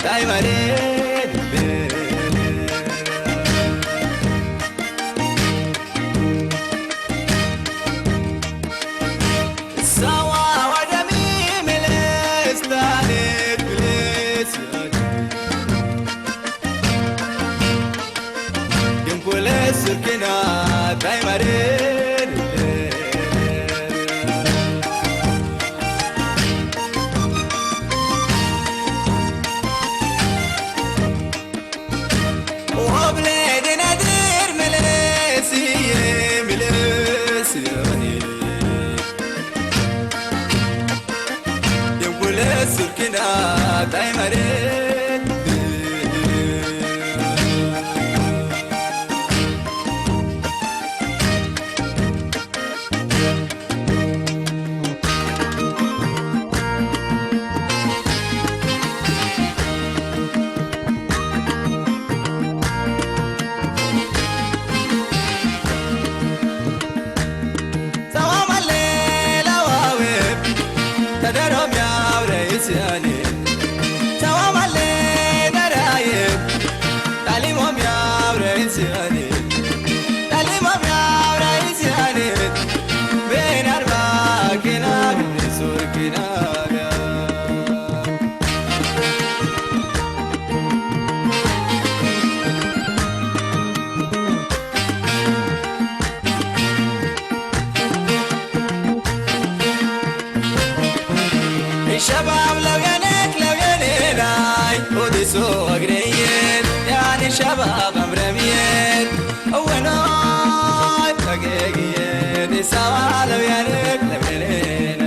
ታይ መሬት ሳዋ ወደሚ ምልስ ታሪክ ምልስ ድንኩለስ ስርክና ታይ መሬት شباب لو ينك لو ينيناي ودسو أقريين، يعني شباب أمرميين. أولوي تقيقيين، سوا لو ينك لو ينيناي.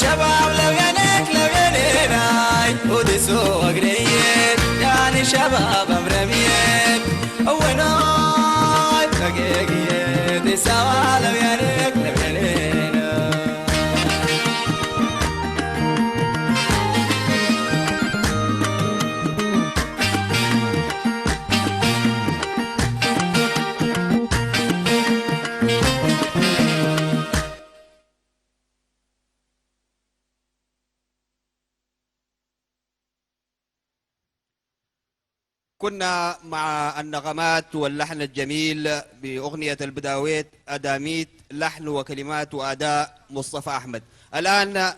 شباب لو ينك لو ينيناي ودسو أقريين، يعني شباب أمرميين. أولوي تقيقيين، سوا لو ينك لو ينيناي. كنا مع النغمات واللحن الجميل بأغنية البداويت أداميت، لحن وكلمات وأداء مصطفى أحمد. الآن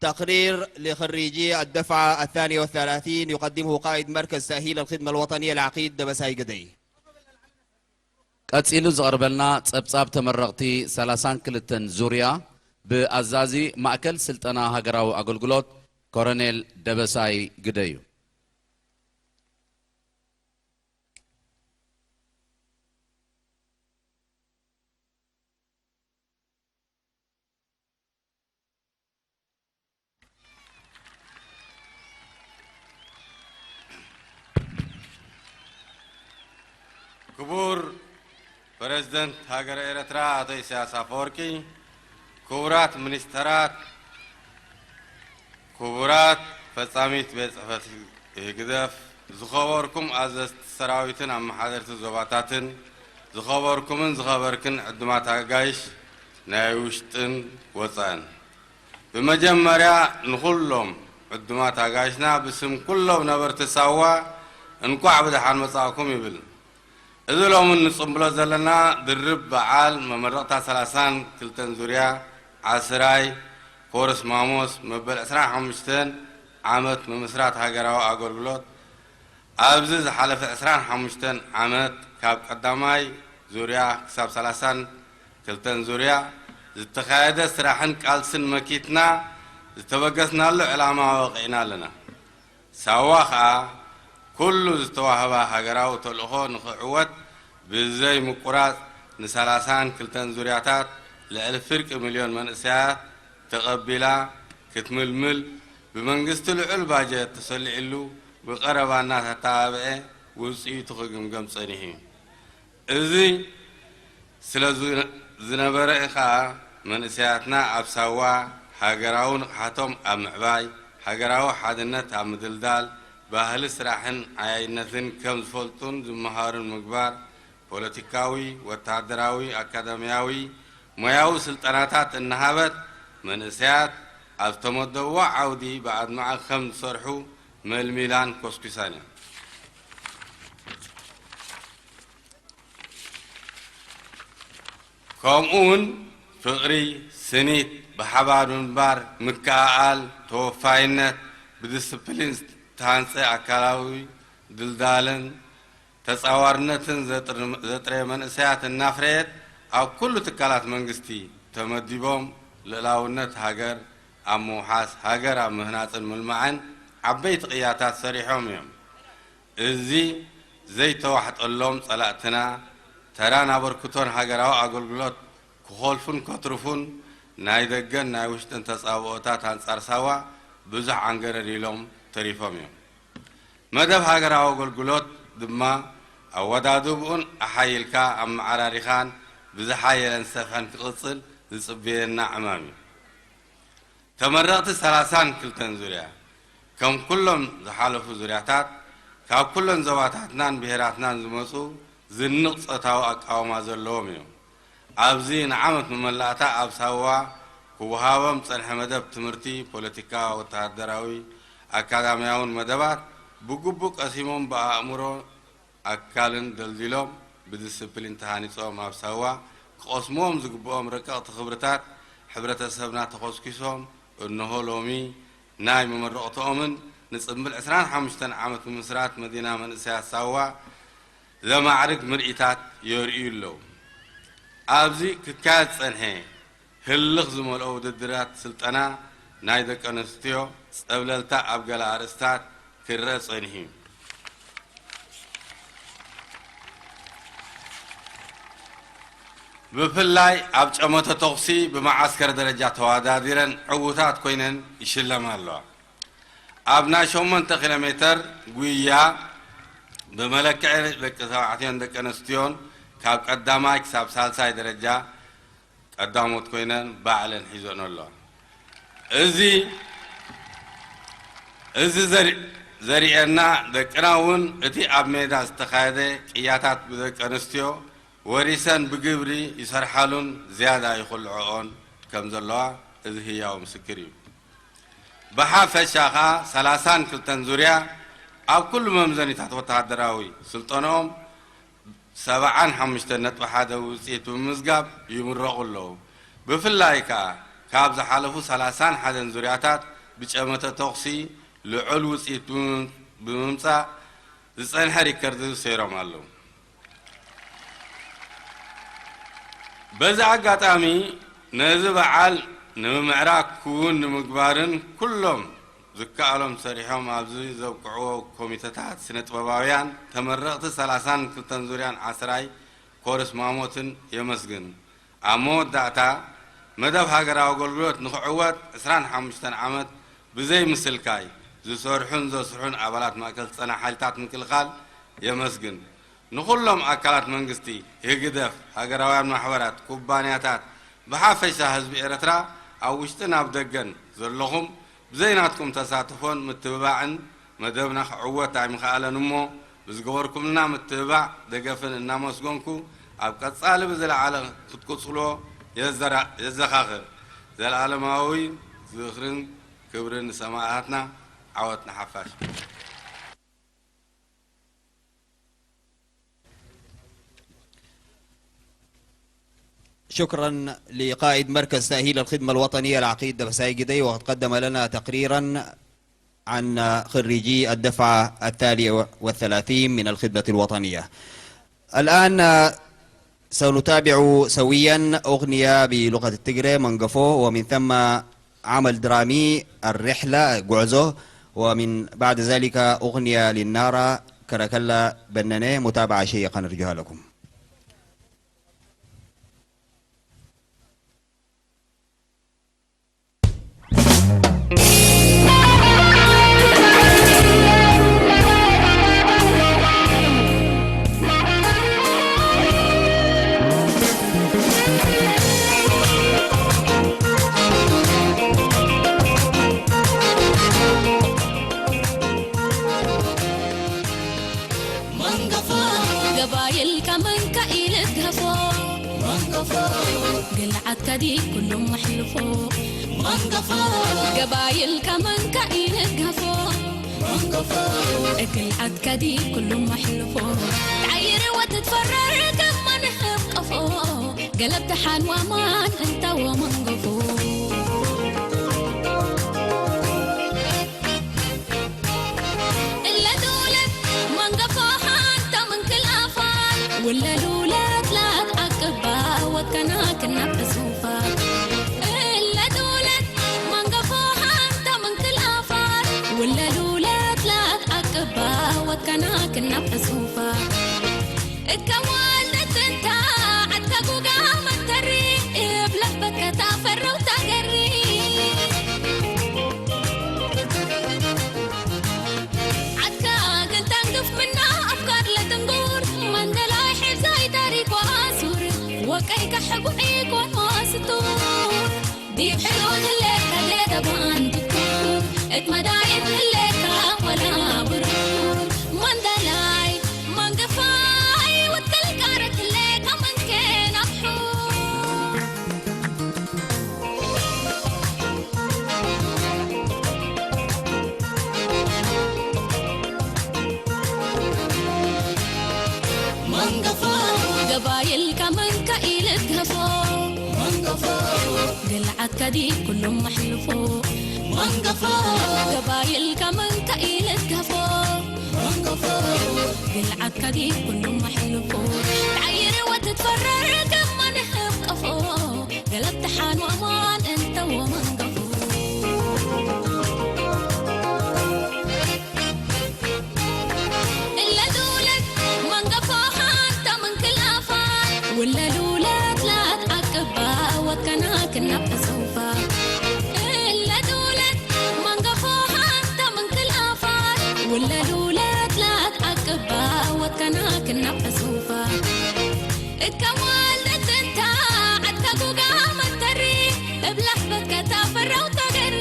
تقرير لخريجي الدفعة الثانية والثلاثين يقدمه قائد مركز تأهيل الخدمة الوطنية العقيد دبساي قدي. ቀጺሉ ዝቐርበልና ጸብጻብ ተመረቕቲ ሰላሳን ክልተን ዙርያ ብኣዛዚ ማእከል ስልጠና ሃገራዊ ኣገልግሎት ኮረኔል ደበሳይ ግደይ እዩ። ክቡር ፕረዚደንት ሃገረ ኤረትራ ኣቶ ኢሳያስ ኣፈወርቂ፣ ክቡራት ሚኒስተራት፣ ክቡራት ፈጻሚት ቤት ጽሕፈት ህግደፍ፣ ዝኸበርኩም ኣዘዝቲ ሰራዊትን ኣመሓደርቲ ዞባታትን፣ ዝኸበርኩምን ዝኸበርክን ዕዱማት ኣጋይሽ ናይ ውሽጥን ወጻእን። ብመጀመርያ ንኹሎም ዕዱማት ኣጋይሽና ብስም ኩሎም ነበርቲ ሳዋ እንቋዕ ብደሓን መጻእኩም ይብል። እዚ ሎሚ ንጽምብሎ ዘለና ድርብ በዓል መመረቕታ ሰላሳን ክልተን ዙርያ ዓስራይ ኮርስ ማሞስ መበል ዕስራን ሓሙሽተን ዓመት ምምስራት ሃገራዊ ኣገልግሎት ኣብዚ ዝሓለፈ ዕስራን ሓሙሽተን ዓመት ካብ ቀዳማይ ዙርያ ክሳብ ሰላሳን ክልተን ዙርያ ዝተኻየደ ስራሕን ቃልስን መኪትና ዝተበገስናሉ ዕላማ ወቂዕና ኣለና። ሳዋ ኸኣ ኩሉ ዝተዋህባ ሃገራዊ ተልእኾ ንኽዕወት ብዘይ ምቁራጽ ንሰላሳን ክልተን ዙርያታት ልዕሊ ፍርቂ ሚልዮን መንእሰያት ተቐቢላ ክትምልምል ብመንግስቲ ልዑል ባጀት ተሰሊዕሉ ብቐረባ እናተተባብዐ ውጽኢቱ ክግምገም ጸኒሑ እዩ። እዚ ስለ ዝ-፣ ዝነበረ ኸኣ መንእሰያትና ኣብ ሳዋ ሃገራዊ ንቕሓቶም ኣብ ምዕባይ፣ ሃገራዊ ሓድነት ኣብ ምድልዳል፣ ባህሊ ስራሕን ዓያይነትን ከም ዝፈልጡን ዝመሃሩን ምግባር፣ ፖለቲካዊ፣ ወተሃደራዊ፣ ኣካዳሚያዊ፣ ሞያዊ ስልጠናታት እናሃበት መንእሰያት ኣብ ዝተመደብዎ ዓውዲ ብኣድማዒ ከም ዝሰርሑ መልሚላን ኮስኲሳን እያ። ከምኡ እውን ፍቕሪ፣ ስኒት፣ ብሓባር ምንባር፣ ምክእኣል፣ ተወፋይነት፣ ብዲስፕሊን ዝተሃንጸ ኣካላዊ ድልዳለን ተጻዋርነትን ዘጥር-፣ ዘጥረየ መንእሰያት እናፍረየት ኣብ ኩሉ ትካላት መንግስቲ ተመዲቦም ልእላውነት ሃገር ኣብ ምውሓስ፣ ሃገር ኣብ ምህናጽን ምልማዕን ዓበይቲ ቅያታት ሰሪሖም እዮም። እዚ ዘይተዋሕጠሎም ጸላእትና ተራን ኣበርክቶን ሃገራዊ ኣገልግሎት ክኾልፉን ከትርፉን ናይ ደገን ናይ ውሽጥን ተጻብኦታት ኣንጻር ሳዋ ብዙሕ ዓንገረር ኢሎም ተሪፎም እዮም። መደብ ሃገራዊ ኣገልግሎት ድማ ኣወዳድብኡን ኣሓይልካ ኣመዓራሪኻን ብዝሓየለን ዝሰፍሐን ክቕጽል ዝጽበየና ዕማም እዩ። ተመረቕቲ ሰላሳን ክልተን ዙርያ፣ ከም ኩሎም ዝሓለፉ ዙርያታት፣ ካብ ኩለን ዞባታትናን ብሄራትናን ዝመጹ ዝንቕ ጾታዊ ኣቃውማ ዘለዎም እዮም። ኣብዚ ንዓመት መመላእታ ኣብ ሳዋ ክወሃቦም ዝጸንሐ መደብ ትምህርቲ፣ ፖለቲካ፣ ወተሃደራዊ፣ ኣካዳሚያውን መደባት ብግቡእ ቀሲሞም ብኣእምሮ ኣካልን ደልዲሎም ብዲስፕሊን ተሃኒጾም ኣብ ሳዋ ክቐስምዎም ዝግብኦም ረቀቕቲ ክብርታት ሕብረተሰብና ተኾስኲሶም፣ እንሆ ሎሚ ናይ መመረቕትኦምን ንጽምብል ዕስራን ሓሙሽተን ዓመት ምምስራት መዲና መንእሰያት ሳዋ ዘማዕርግ ምርኢታት የርእዩ ኣለዉ። ኣብዚ ክካየድ ዝጸንሐ ህልኽ ዝመልኦ ውድድራት ስልጠና ናይ ደቂ ኣንስትዮ ጸብለልታ ኣብ ገለ ኣርእስታት ክረአ ጸኒሑ እዩ። ብፍላይ ኣብ ጨመተ ተኹሲ ብመዓስከር ደረጃ ተወዳዲረን ዕዉታት ኮይነን ይሽለማ ኣለዋ። ኣብ ናይ ሸሞንተ ኪሎ ሜተር ጉያ ብመለክዒ ደቂ ተባዕትዮን ደቂ ኣንስትዮን ካብ ቀዳማይ ክሳብ ሳልሳይ ደረጃ ቀዳሞት ኮይነን ባዕለን ሒዘን ኣለዋ። እዚ፣ እዚ ዘሪ-፣ ዘሪኤና ደቅና እውን እቲ ኣብ ሜዳ ዝተኻየደ ቅያታት ብደቂ ኣንስትዮ ወሪሰን ብግብሪ ይሰርሓሉን ዝያዳ ይኹልዕኦን ከም ዘለዋ እዚ ህያው ምስክር እዩ። ብሓፈሻ ኸኣ ሰላሳን ክልተን ዙርያ ኣብ ኩሉ መምዘኒታት ወተሃደራዊ ስልጠንኦም ሰብዓን ሓሙሽተን ነጥቢ ሓደ ውጽኢት ብምምዝጋብ ይምረቑ ኣለዉ። ብፍላይ ከኣ ካብ ዝሓለፉ ሰላሳን ሓደን ዙርያታት ብጨመተ ተኹሲ ልዑል ውጽኢት ብምም-፣ ብምምጻእ ዝጸንሐ ሪከርድ ሰይሮም ኣለዉ። በዚ ኣጋጣሚ ነዚ በዓል ንምምዕራግ ክውን ንምግባርን ኩሎም ዝከኣሎም ሰሪሖም ኣብዚ ዘብቅዕዎ ኮሚተታት ስነ ጥበባውያን ተመረቕቲ ሰላሳን ክልተን ዙርያን ዓስራይ ኮርስ ማሞትን የመስግን። ኣብ መወዳእታ መደብ ሃገራዊ ኣገልግሎት ንኽዕወት ዕስራን ሓሙሽተን ዓመት ብዘይ ምስልካይ ዝሰርሑን ዘስርሑን ኣባላት ማእከል ዝጸና ሓይልታት ምክልኻል የመስግን። ንኹሎም ኣካላት መንግስቲ፣ ህግደፍ፣ ሃገራውያን ማሕበራት፣ ኩባንያታት፣ ብሓፈሻ ህዝቢ ኤርትራ ኣብ ውሽጥን ኣብ ደገን ዘለኹም ብዘይ ናትኩም ተሳትፎን ምትብባዕን መደብና ክዕወት ኣይምኸኣለን እሞ ብዝገበርኩምልና ምትብባዕ ደገፍን እናመስገንኩ ኣብ ቀጻሊ ብዝለዓለ ክትቅጽልዎ የዘራ-፣ የዘኻኽር። ዘለኣለማዊ ዝኽርን ክብርን ንሰማእታትና። ዓወት ንሓፋሽ። شكرا لقائد مركز تأهيل الخدمة الوطنية العقيد دبساي جدي، وقد قدم لنا تقريرا عن خريجي الدفعة التالية والثلاثين من الخدمة الوطنية. الآن سنتابع سويا أغنية بلغة التجري منقفو، ومن ثم عمل درامي الرحلة ጉዕዞ، ومن بعد ذلك أغنية للنارة كركلا بنني متابعة شيقا نرجوها لكم. መንገፎ ገባይል ከመንካ ኢልገፎ መንገፎ ግልዓት ከዲ ኩሉም ኣሕልፎ መንገፎ ገባይል ከመንካ ኢልገፎ መንገፎ እግልዓት ከዲ ኩሉም ኣሕልፎ ተዓይሪ ወትትፈረር ከማንህብ ቀፎ ገለብ ተሓን ዋማን እንታዎ መንገፎ እለዱለት መንገፎ ሓንታ ምንክል ኣፋል ውለሉለት ላት ኣቅባ ወከና ክናብ ዕሱፋት እለዱለት መንገፎ ሓንታ ምንክል ኣፋል ውለሉለት ላት ኣቅባ ወከና ክናብ ዕሱፋት እከ ዋልደት እንታ ዓድካ ጉጋ መተሪ እብለህ በከታ ፈረው ታገሪ ዓድካ ግን ተንግፍ ምና ኣፍካር ለትንጉር መንደላይ ሒዛይ ታሪኳ ኣሱር ወቀይ ከሕጉዒ ኮን ዋስቱር ዲብ ሕሉን ህሌካ ጌገባን ድኩር እት መዳይን ህሌካ ወላ ብሩር መንደላይ መንገፋይ ወትል ቃረት ህሌካ መንኬን ኣፍሑር መንገፎ ገባይልካ መንካ ኢልትገፎ መንገፎ ግልዓትካ ዲ ኩሎም ኣሕልፎ መንገፎ ገባይልካ መንካ ኢልትገፎ መንገፎ ግልዓትካ ዲ ኩሎም ኣሕልፎ ተዓይር ወትትፈረር ከማንህብ ቀፎ ገለብ ተሓን ዋማን እንተዎ መንገፎ እለዱለት መንገፎ ሓንታ ምንክል ኣፋል ውለሉለት ላት ኣቅባ ወትከና ክናብ ዕሱፋ እለዱለት መንገፎ ሓንታ ምንክል ኣፋል ውለሉለት ላት ኣቅባ ወትከና ክናብ ዕሱፋ እከም ዋልደት እንታ ዓድካ ጉጋ መተሪ እብላሕ በከታ ፈራው ታገሪ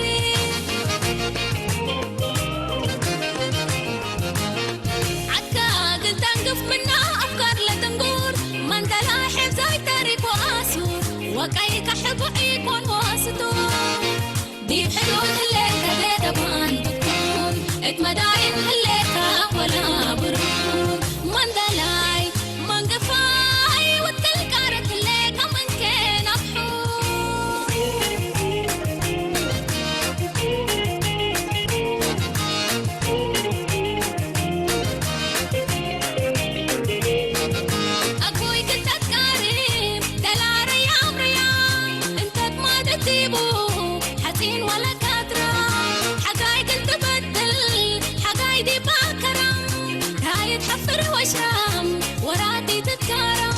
ዓድካ ግን ተንግፍ ምና ኣፍካር ለትንጉር መንደላ ሕብዛይ ታሪክ ወኣሱ ወቀይ ከሕጉዒ ኮን ወስቱ ዲብ ሕሉል ህሌካ ቤተባን ትኩን እት መዳይን ህሌካ ወላ ብሩር መንደላይ መንገፋይ ወትል ቃረት ህሌካ መንኬን ኣፍሑ ኣጎይ ክልተትካሪ ደላረይ ኣምርያ እንተት ማደቲቡ ሓፂን ዋላ ካትራ ሓጋይ ክልትበድል ሓጋይ ዲባ ከራም ራየት ሓፍር ወሽራም ወራዲት ትትካረም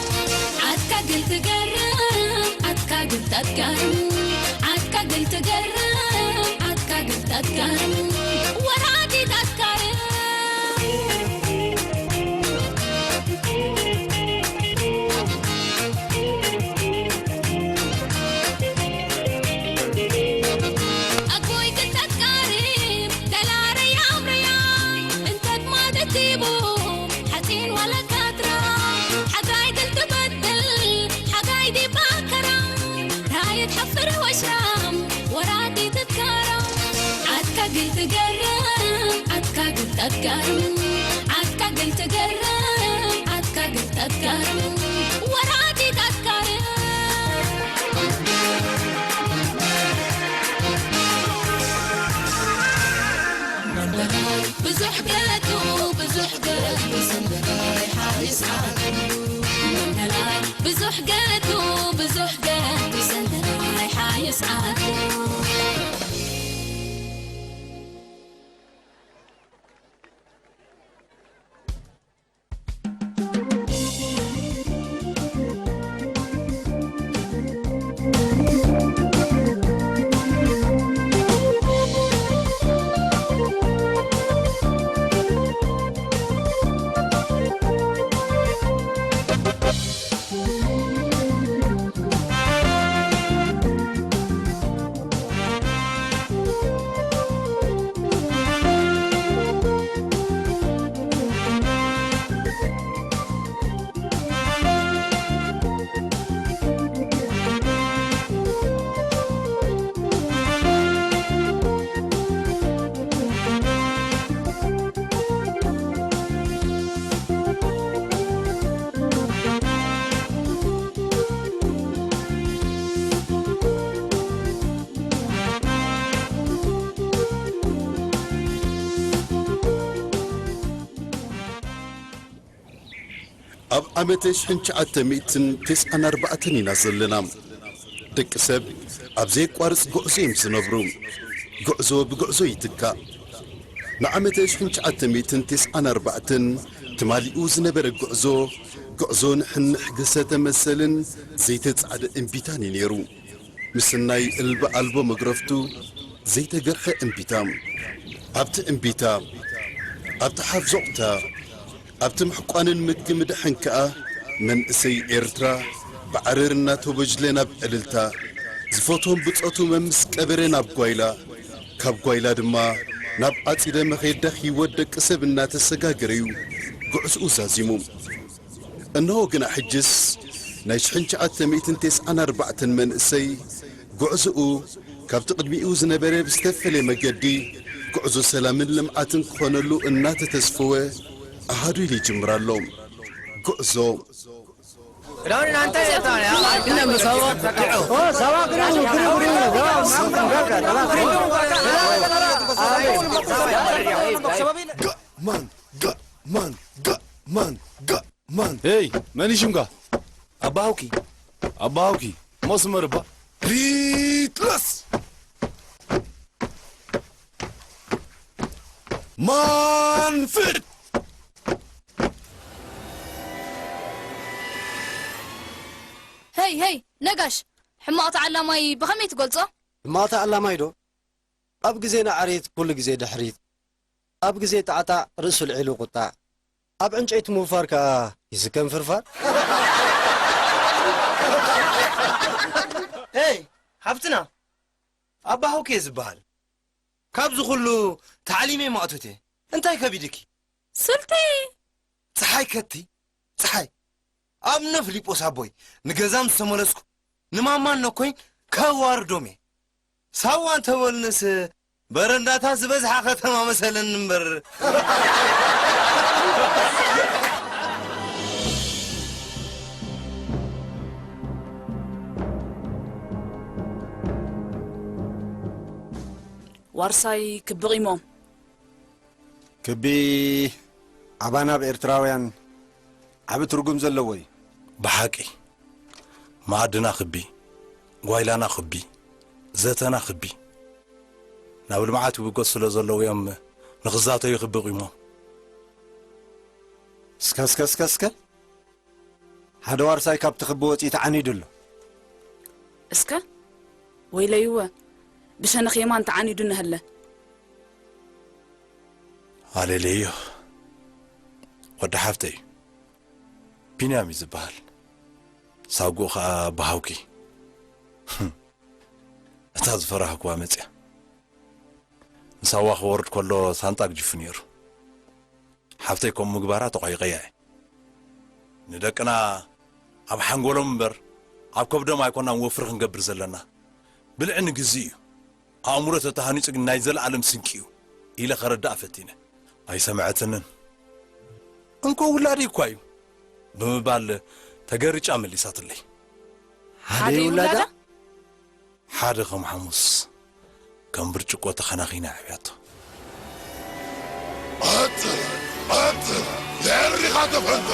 ዓድካ ግል ትገርም ዓድካ ግል ተትገርም ዓድካ ግል ትገርም ዓድካ ግል ተትገርም ወራዲት ኣትካርም ኣጎይ ክልተትካርም ተላረይ ኣምርያ እንተት ማደቲቡ ሓፂን ዋላ ካትራ ሓጋይ ግል ትበድል ሓጋይ ዲባ ከራም ራየት ሓፍር ወሽራም ወራዲት ትትካረም ዓድካ ግል ትገርም ዓድካ ግል ተትገርም ዓድካ ግል ትገርም ዓድካ ግል ተትገርም ወራዲት ኣትካርም ብዙሕ ገቱ ብዙሕ ገቱ ሰንደላይ ሓይስ ዓዱ መመላይ ብዙሕ ገቱ ብዙሕ ገቱ ሰንደላይ ሓይስ ዓዱ ኣብ ዓመተ ሽሕን ትሽዓተ ሚእትን ተስዓን ኣርባዕተን ኢና ዘለና። ደቂ ሰብ ኣብ ዘየቋርጽ ጉዕዞ እዮም ዝነብሩ። ጉዕዞ ብጉዕዞ ይትካእ። ንዓመተ ሽሕን ትሽዓተ ሚእትን ተስዓን ኣርባዕተን ትማሊኡ ዝነበረ ጉዕዞ፣ ጉዕዞ ንሕንሕ ግሰተ መሰልን ዘይተጻዕደ እምቢታን እዩ ነይሩ። ምስናይ እልቢ ኣልቦ መግረፍቱ ዘይተገርሐ እምቢታ። ኣብቲ እምቢታ፣ ኣብቲ ሓፍዞቕታ፣ ኣብቲ ምሕቋንን ምግቢ ምድሕን ከኣ መንእሰይ ኤርትራ ብዓረር እናተበጅለ ናብ ዕልልታ፣ ዝፈትዎም ብጾቱ መምስ ቀበረ ናብ ጓይላ፣ ካብ ጓይላ ድማ ናብ ዓጺደ መኼዳ ህይወት ደቂ ሰብ እናተሰጋገረ'ዩ ጉዕዝኡ ዛዚሙ። እንሆ ግና ሕጅስ ናይ ሽሕን ትሽዓተ ሚእትን ተስዓን ኣርባዕተን መንእሰይ ጉዕዝኡ ካብቲ ቅድሚኡ ዝነበረ ብዝተፈለየ መገዲ ጉዕዞ ሰላምን ልምዓትን ክኾነሉ እናተተስፈወ ኣሃዱ ኢሉ ይጅምር ኣሎ። ጉዕዞ ማን ጋ ማን ጋ ማን ጋ ማን ሄይ መን እዩ ሽምካ? ኣባሃውኪ ኣባሃውኪ እሞ ስመር እባ። ሪትለስ ማንፍድ ሄይ ሄይ ነጋሽ፣ ሕማቕ ተዓላማይ ብኸመይ ትገልጾ? ሕማቕ ተዓላማይ ዶ? ኣብ ግዜ ናዕሪት ኩሉ ግዜ ድሕሪት፣ ኣብ ግዜ ጣዕጣዕ ርእሱ ኣልዒሉ ቁጣዕ፣ ኣብ ዕንጨይቲ ምውፋር ከኣ ይስከም ፍርፋር። ኤይ ሓፍትና፣ ኣባሃውኪ እየ ዝበሃል። ካብዚ ኩሉ ተዓሊመ ማእቶት እየ። እንታይ ከቢድኪ? ስልቲ! ጸሓይ ከቲ ጸሓይ ኣብ እኖ ፊሊጶስ ኣቦይ ንገዛ ምስ ተመለስኩ ንማማን ነኮይን ከዋርዶም እየ። ሳዋ እንተበሉንስ በረንዳታት ዝበዝሓ ከተማ መሰለኒ እምበር። ዋርሳይ ክቢ ቒሞም። ክቢ ዓባና ኣብ ኤርትራውያን ዓቢ ትርጉም ዘለዎ እዩ። ብሓቂ መኣድና ክቢ፣ ጓይላና ክቢ፣ ዘተና ክቢ። ናብ ልምዓት ይብገሱ ስለ ዘለዉ እዮም ንኽዛተዩ ክቢ ቂሞም። እስከ እስከ እስከ እስከ ሓደ ዋርሳይ ካብቲ ክቢ ወጺኡ ተዓኒዱ ኣሎ። እስከ ወይለይወ ብሸነኽ የማን ተዓኒዱ ነሀለ። ኣለለዮ ወዲ ሓፍተይ ቢንያም እዩ ዝበሃል። ሳጉኡ ኸኣ በሃውኪ። እታ ዝፈራህኩዋ መጽያ። ንሳዋ ክወርድ ከሎ ሳንጣ ግጅፉ ነይሩ። ሓፍተይ ከምኡ ምግባራ ተቋይቐያ እየ። ንደቅና ኣብ ሓንጎሎም እምበር ኣብ ከብዶም ኣይኮናን ወፍሪ ክንገብር ዘለና። ብልዒ ንግዚ እዩ። ኣእምሮ ተተሃኒጹ ግን ናይ ዘለኣለም ስንቂ እዩ ኢለ ከረድኣ ፈቲነ። ኣይሰምዐትንን። እንኮ ውላደይ እኳ እዩ ብምባል ተገሪጫ መሊሳትለይ። ሓደ ይውላዳ? ሓደ ከም ሓሙስ ከም ብርጭቆ ተኸናኺና ኣዕብያቶ። ኣጽር! ኣጽር! የዕሪኻ ተፈንተ!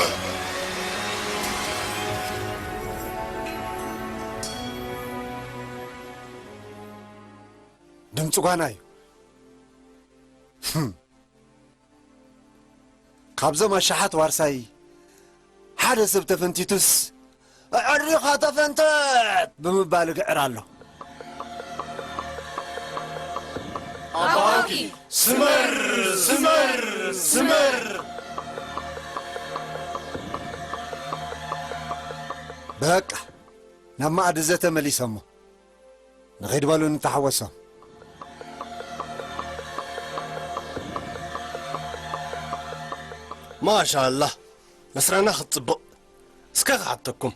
ድምፂ ጓና እዩ። ህም። ካብዞም ኣሽሓት ዋርሳይ ሓደ ሰብ ተፈንቲቱስ ኣዕሪኻ ተፈንተት ብምባል እግዕር ኣሎ። ኣባሃውኪ ስመር ስመር ስመር። በቃ ናብ መኣዲ ዘተ መሊሶሞ። ንኺድ በሉ ንተሓወሶም። ማሻላህ መስራና ክትጽብቕ። እስከ ክሓተኩም፣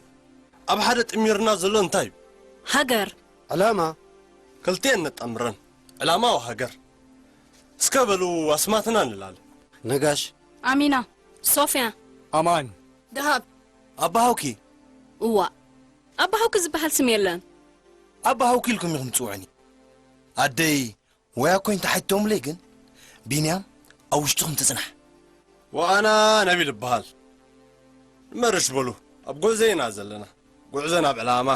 ኣብ ሓደ ጥሚርና ዘሎ እንታይ እዩ? ሃገር። ዕላማ። ክልቲኤን ነጣምረን። ዕላማ ወሃገር። እስከ በሉ ኣስማትና ንላለ። ነጋሽ። ኣሚና። ሶፍያ። ኣማን። ደሃብ። ኣባሃውኪ። እዋእ ኣባሃውኪ ዝበሃል ስም የለን። ኣባሃውኪ ኢልኩም ኢኹም ትጽውዑኒ። ኣደይ ወይ ኣኮይ እንተሓቲቶምለይ ግን ቢንያም ኣብ ውሽጥኹም ትጽናሕ። ወኣና ነቢል እበሃል። መርሽ በሉ፣ ኣብ ጉዕዞ ኢና ዘለና። ጉዕዞ ናብ ዕላማ።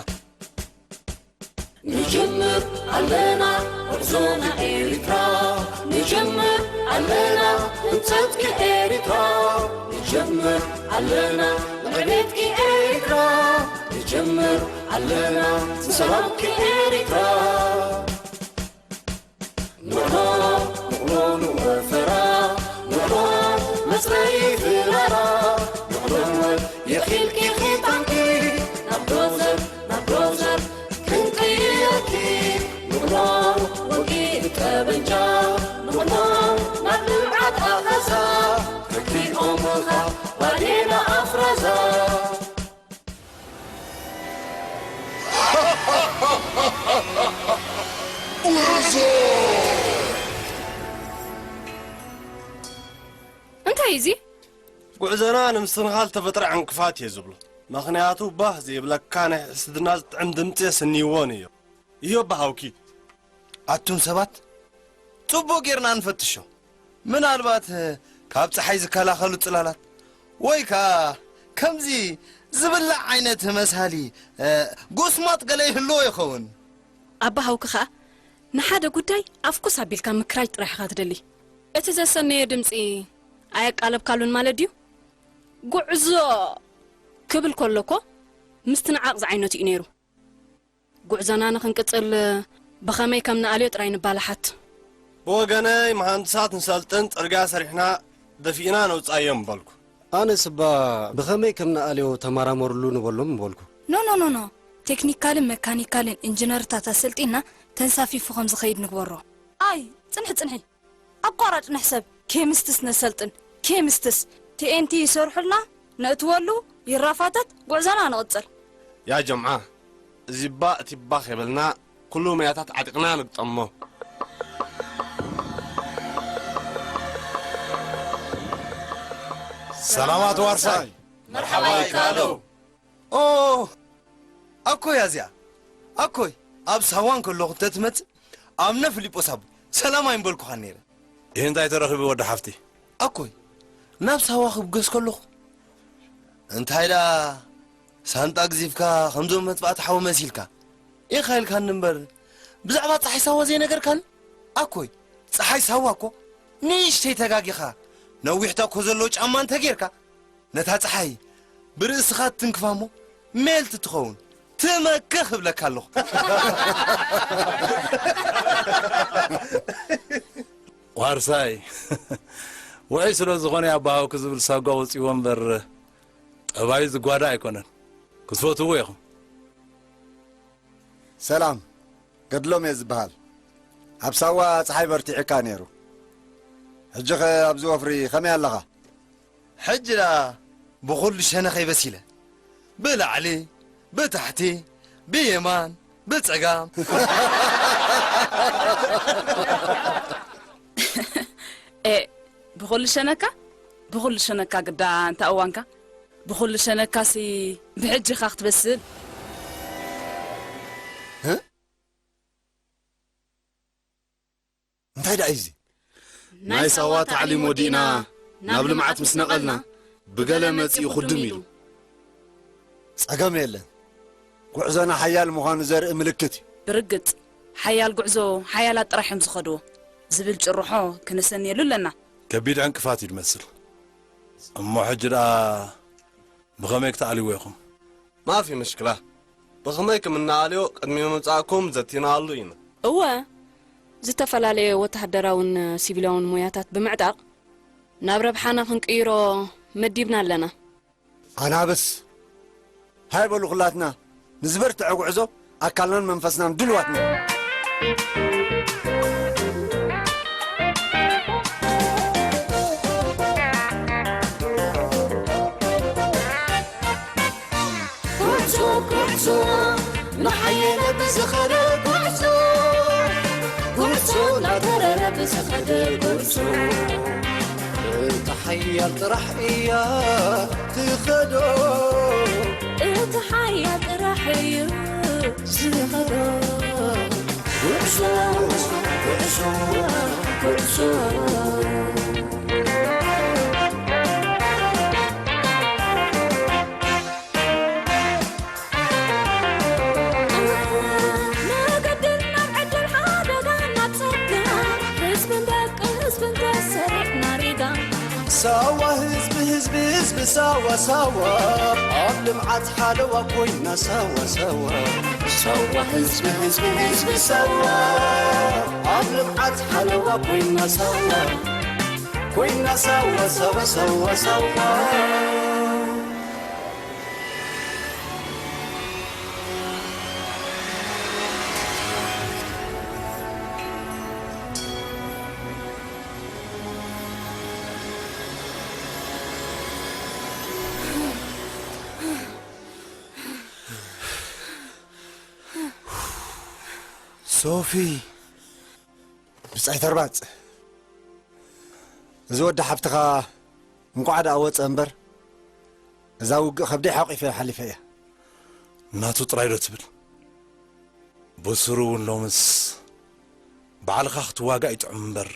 ንጅምር ኣለና ጉዕዞ ናብ ኤሪትራ፣ ንጅምር ኣለና ህንጸትኪ ኤሪትራ፣ ንጅምር ኣለና ንዕቤትኪ ኤሪትራ፣ ንጅምር ኣለና ንሰላምኪ ኤሪትራ። ንዕሎ ንዕሎ ንወፈራ፣ ንዕሎ መጽረዪ ፍራራ፣ ንዕሎ የኺልኪ ኺታንኪ፣ ናብ ዶዘር ናብ ዶዘር ክንቅይረኪ፣ ንዕሎ ወጊእ ጠበንጃ፣ ንዕሎ ናብ ልምዓት ኣኸዛ፣ ከኪኦምኻ ባዴላ ኣፍራዛ። እንታይ እዚ? ጉዕዞና ንምስትንኻል ተፈጥረ ዕንቅፋት እየ ዝብሎ። ምኽንያቱ ባህ ዘይብለካ ናይ ሕስድና ዝጥዕም ድምፂ የስንይዎ ነይሩ። እዮ ባሃውኪ። ኣቱም ሰባት፣ ጽቡቕ ጌርና ንፈትሾ። ምናልባት ካብ ጸሓይ ዝከላኸሉ ጽላላት ወይ ከኣ ከምዚ ዝብላዕ ዓይነት መሳሊ ጎስማጥ ገለ ይህልዎ ይኸውን። ኣባ ሃውኪ ኸኣ ንሓደ ጉዳይ ኣፍኩስ ኣቢልካ ምክራይ ጥራሕ ኢኻ ትደሊ። እቲ ዘሰነየ ድምጺ ኣየቃለብካሉን ማለት ድዩ? ጉዕዞ ክብል ከሎ እኮ ምስትንዓቕ ዝዓይነቱ እዩ ነይሩ። ጉዕዞና ንኽንቅጽል ብኸመይ ከም ንኣልዮ ጥራይ ንባላሓት። ብወገነይ መሃንድሳት ንሰልጥን ጽርግያ ሰሪሕና ደፊእና ነውጻዮም ምበልኩ። ኣነስ እባ ብኸመይ ከም ንኣልዮ ተመራመርሉ ንበሎም ምበልኩ። ኖ ኖ ኖ ኖ ቴክኒካልን መካኒካልን ኢንጅነርታት ኣሰልጢንና ተንሳፊፉ ከም ዝኸይድ ንግበሮ። ኣይ ጽንሒ ጽንሒ ኣቋራጭ ንሕሰብ ኬምስትስ ነሰልጥን ኬምስትስ ቲ ኤን ቲ ይሰርሑልና ነእትወሉ ይራፋተት ጉዕዞና ንቕጽል። ያ ጀምዓ እዚባ እቲባ ከይበልና ኩሉ መያታት ዓጢቕና ንግጠሞ። ሰላማት ዋርሳይ መርሓባ ይካለው። ኦ ኣኮይ ኣዚኣ ኣኮይ ኣብ ሳዋን ከለኹ እንተትመጽእ ኣብ ነ ፍሊጶስ ኣቦ ሰላም ኣይምበልኩኻን ነይረ። ይህ እንታይ ተረኺቡ ወዲ ሓፍቲ? ኣኮይ ናብ ሳዋ ክብገስ ከለኹ እንታይ ደኣ ሳንጣግዚፍካ ከምዞም መጥፋእቲ ሓዊ መሲልካ ኢኻ ኢልካኒ እምበር ብዛዕባ ጸሓይ ሳዋ ዘይነገርካኒ? ኣኮይ ጸሓይ ሳዋ እኮ ንእሽተይ ተጋጊኻ ነዊሕታ እኮ ዘለዎ ጫማ እንተጌርካ ነታ ጸሓይ ብርእስኻ ትትንክፋ እሞ ሜልቲ ትኸውን ትመክኽ እብለካ ኣለኹ። ዋርሳይ ውዑይ ስለ ዝኾነ ኣባሃውኪ ዝብል ሳጓ ወፂዎ እምበር ጠባዩ ዝጓዳ ኣይኮነን። ክትፈትዎ ኢኹም። ሰላም ገድሎም እየ ዝበሃል። ኣብ ሳዋ ጸሓይ በርቲዕካ ነይሩ። ሕጂኸ ኣብዚ ወፍሪ ከመይ ኣለኻ? ሕጂ ደኣ ብኹሉ ሸነኸይ በሲለ። ብላዕሊ፣ ብታሕቲ፣ ብየማን፣ ብጸጋም። ኤ ብኹሉ ሸነካ ብኹሉ ሸነካ ግዳ እንታ እዋንካ ብኹሉ ሸነካሲ ብሕጂኻ ክትበስል እንታይ ደኣ እዩ እዚ? ናይ ሳዋ ታዕሊም ወዲእና ናብ ልምዓት ምስ ነቐልና ብገለ መጺኡ ክድም ኢሉ። ጸገም የለን። ጉዕዞና ሓያል ምዃኑ ዘርኢ ምልክት እዩ። ብርግጽ ሓያል ጉዕዞ ሓያላት ጥራሕ እዮም ዝኸድዎ ዝብል ጭርሖ ክነሰንየሉ ኣለና። ከቢድ ዕንቅፋት እዩ ዝመስል። እሞ ሕጂ ደኣ ብኸመይ ክትኣልይዎ ኢኹም? ማፊ ምሽክላ። ብኸመይ ከም እንኣልዮ ቅድሚ ምምጻእኩም ዘቲናሉ ኢና። እወ፣ ዝተፈላለየ ወተሃደራውን ሲቪላውን ሞያታት ብምዕጣቕ ናብ ረብሓና ክንቅይሮ መዲብና ኣለና። ኣናብስ! ሃይ በሉ ኩላትና ንዝበርትዐ ጉዕዞ ኣካልናን መንፈስናን ድልዋት ንኹን። ጉዕዞ ጉዕዞ እናሓየለ ብዝኸደ ጉዕዞ ጉዕዞ እናተረረ ብዝኸደ ጉዕዞ እታ ሓያል ጥራሕ እያ ትኸዶ እታ ሓያል ጥራሕ እዩ ዝኸዶ ጉዕዞ ጉዕዞ ጉዕዞ ሳዋ ህዝቢ ህዝቢ ህዝቢ ሳዋ ሳዋ ኣብ ልምዓት ሓለዋ ኮይና ሳዋ ሳዋ ሳዋ ህዝቢ ህዝቢ ህዝቢ ሳዋ ኣብ ልምዓት ሓለዋ ኮይና ሳዋ ኮይና ሳዋ ሳዋ ሳዋ ሳዋ ሶፊ፣ ብጻይ ተርባጽ፣ እዚ ወዲ ሓብትኻ እንቋዕ ደኣ ወጸ እምበር፣ እዛ ውግእ ከብደይ ሓቂፈ ሓሊፈ እያ። ናቱ ጥራይ ዶ ትብል? ብስሩ እውን ሎምስ ባዕልኻ ክትዋጋእ ይጥዑም እምበር፣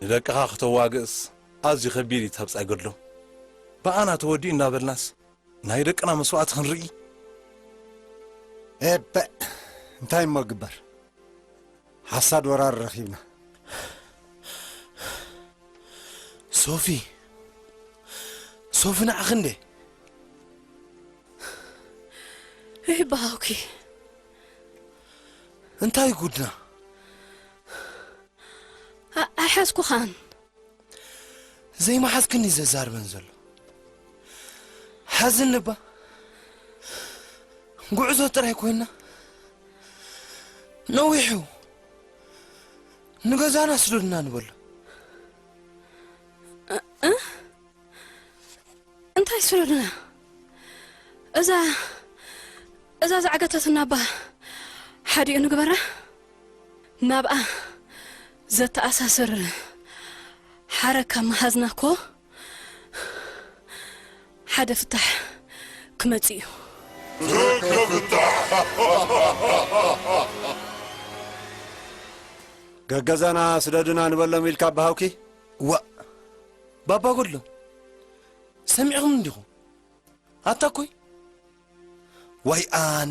ንደቅኻ ክተዋግእስ ኣዝዩ ከቢድ እዩ፣ ተብጻይ ገድሎም። ብኣና ተወዲኡ እናበልናስ ናይ ደቅና መስዋእቲ ክንርኢ? ኤበእ፣ እንታይ እሞ ግበር፣ ሓሳድ ወራር ረኺብና። ሶፊ፣ ሶፊ ንዓኺ እንዴ? ይባሃውኪ። እንታይ ጉድና? ኣ- ኣይሓዝኩኻን። ዘይመሓዝክኒ ዘዛርበን ዘሎ። ሓዝኒ እባ ጉዕዞ ጥራይ ኮይና ነዊሑ ንገዛና ስደዱና ንበሎ። እንታይ ስደዱና? እዛ እዛ ዝዓገተትና እባ ሓዲኡ ንግበራ። ናብኣ ዘተኣሳስር ሓረግ ካብ ምሃዝና እኮ ሓደ ፍታሕ ክመጽእ እዩ። ገገዛና ስደዱና ንበሎም ኢልካ ኣባሃውኪ? ዋእ፣ ባባ ጎድሎም፣ ሰሚዕኹም እንዲኹም? ኣታ ኮይ፣ ዋይ ኣነ፣